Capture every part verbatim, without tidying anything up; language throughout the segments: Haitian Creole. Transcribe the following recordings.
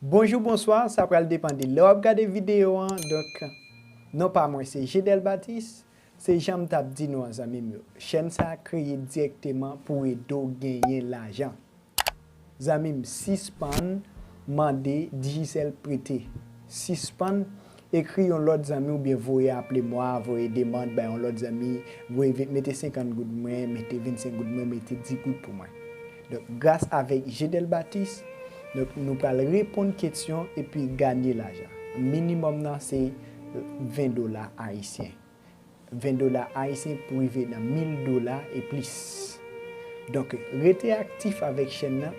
Bonjou, bonswa, sa pral depann de lè w ap gade videyo an. Donk, non pa mwen se Jedel Baptiste. Se jan m t ap di nou an, zanmi m yo. Chèn sa a kreye dirèkteman pou ede w genyen lajan. Zanmi m, sispann mande Digicel prete. Sispann ekri yon lòt zanmi oubyen voye aple mwa, voye demann bay yon lòt zanmi, voye vi-, mete senkant goud mwen, mete vennsenk goud mwen, mete dis goud pou mwen. Donk, gras avèk Jedel Baptiste, donk, nou pral reponn kesyon epi ganye lajan. Minimòm nan se ven dola ayisyen. Ven dola ayisyen pou rive nan mil dola e plis. Donk, rete aktif avèk chèn nan,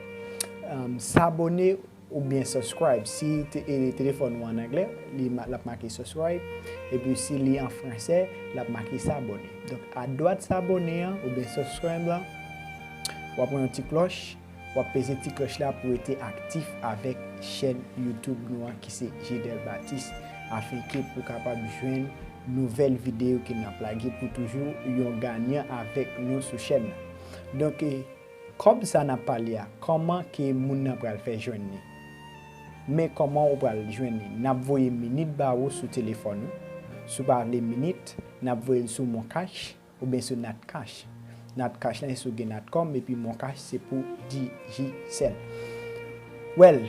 um, sabone oubyen subscribe. Si te, e, telefòn ou an anglè, li ma-, l ap make subscribe. Epi si li an fransè, l ap make s'abonner. Donk, adwat s'abonner an, oubyen subscribe la, w ap wè yon ti klòch, w ap peze ti klòch la pou rete aktif avèk chèn YouTube nou an ki se Jedel Baptiste, afenke pou kapab jwenn nouvèl videyo ke n ap lage pou toujou yon ganyan avèk nou sou chèn nan. Donk, e, kòb sa n ap pale a, kòman ke moun nan pral fè jwenn li? Men kòman ou pral jwenn li? N ap voye minit ba ou sou telefòn ou. Si w pa vle minit, n ap voye l sou MonCash oubyen sou Natcash. Natcash la, se si w gen Natcom, epi MonCash se pou Digicel. Well,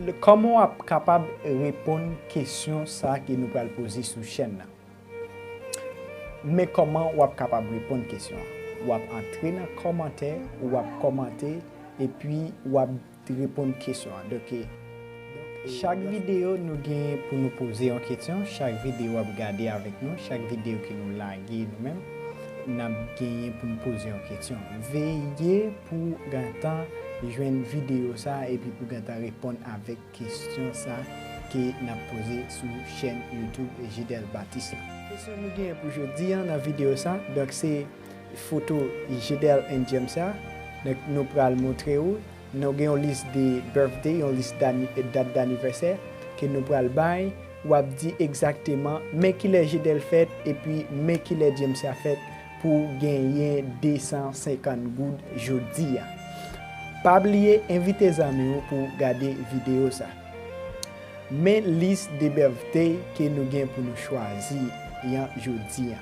le, kòman w ap kapab reponn kesyon sa ke nou pral poze sou chèn nan? Men kòman w ap kapab reponn kesyon an. W ap antre nan kòmantè, w ap kòmante, epi w ap reponn kesyon an. Donk, e, chak videyo nou gen pou nou poze yon kesyon, chak videyo w ap gade avèk nou, chak videyo ke nou lage nou menm, n ap genyen pou nou poze yon kesyon. Veye pou w gentan jwenn videyo sa a epi pou w gentan reponn avèk kesyon sa ke n ap poze sou chèn YouTube Jedel Baptiste la. Kesyon nou genyen pou jodi a nan videyo sa, donk se foto Jedel and James sa, donk nou pral montre w, nou gen yon lis de birthday, yon lis dani-, dat danivèsè ke nou pral bay, w ap di egzakteman men kilè Jedel fèt epi men kilè James sa fèt pou w genyen de san senkant goud jodi a. Pa bliye envite zanmi w pou gade videyo sa. Men lis de birthday ke nou gen pou nou chwazi an jodi a.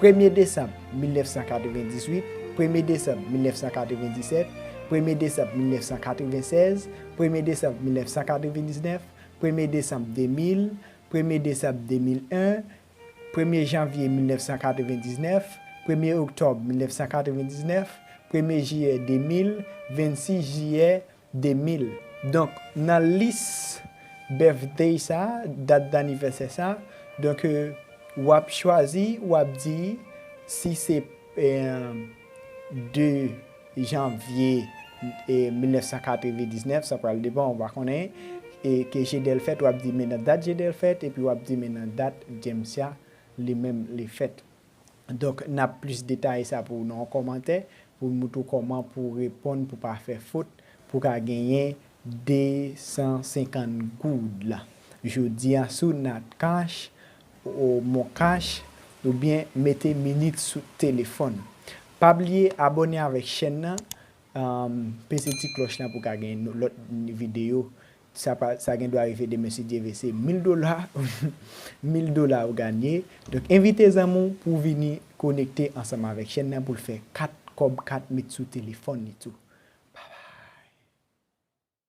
Premye desanm mil nèf san katrevendizuit, premye desanm mil nèf san katrevendisèt, premye desanm mil nèf san katrevensèz, premye desanm mil nèf san katrevendiznèf, premye desanm de mil, premye desanm de mil en, premye janvye mil nèf san katrevendiznèf, premye oktòb mil nèf san katrevendiznèf, premye jiyè de mil, vennsis jiyè de mil. Donk, nan lis birthday sa, dat danivèsè sa, donk, e, w ap chwazi, w ap di si se, e, de janvye, e, mil nèf san katrevendiznèf, sa pral depann, ou pa konnen, e, ke Jedel fèt, w ap di men nan dat Jedel fèt, epi w ap di men nan dat James sa, li menm, li fèt. Donk, n ap plis detaye sa pou w nan yon kòmantè, pou w montre w kòman pou w reponn, pou w pa fè fot, pou w ka genyen de san senkant goud la. Jodi a sou Natcash, o MonCash, oubyen mete minit sou telefòn. Pa bliye abòne avèk chèn nan, um, peze ti klòch lan pou w ka gen lòt videyo. Sa pa, sa gen dwa rive demen si Dye vle, se mil dola, mil dola ou ganye. Donk, envite zanmi w pou vini konekte ansanm avèk chèn nan pou l fè kat kòb, kat met sou telefòn li tou.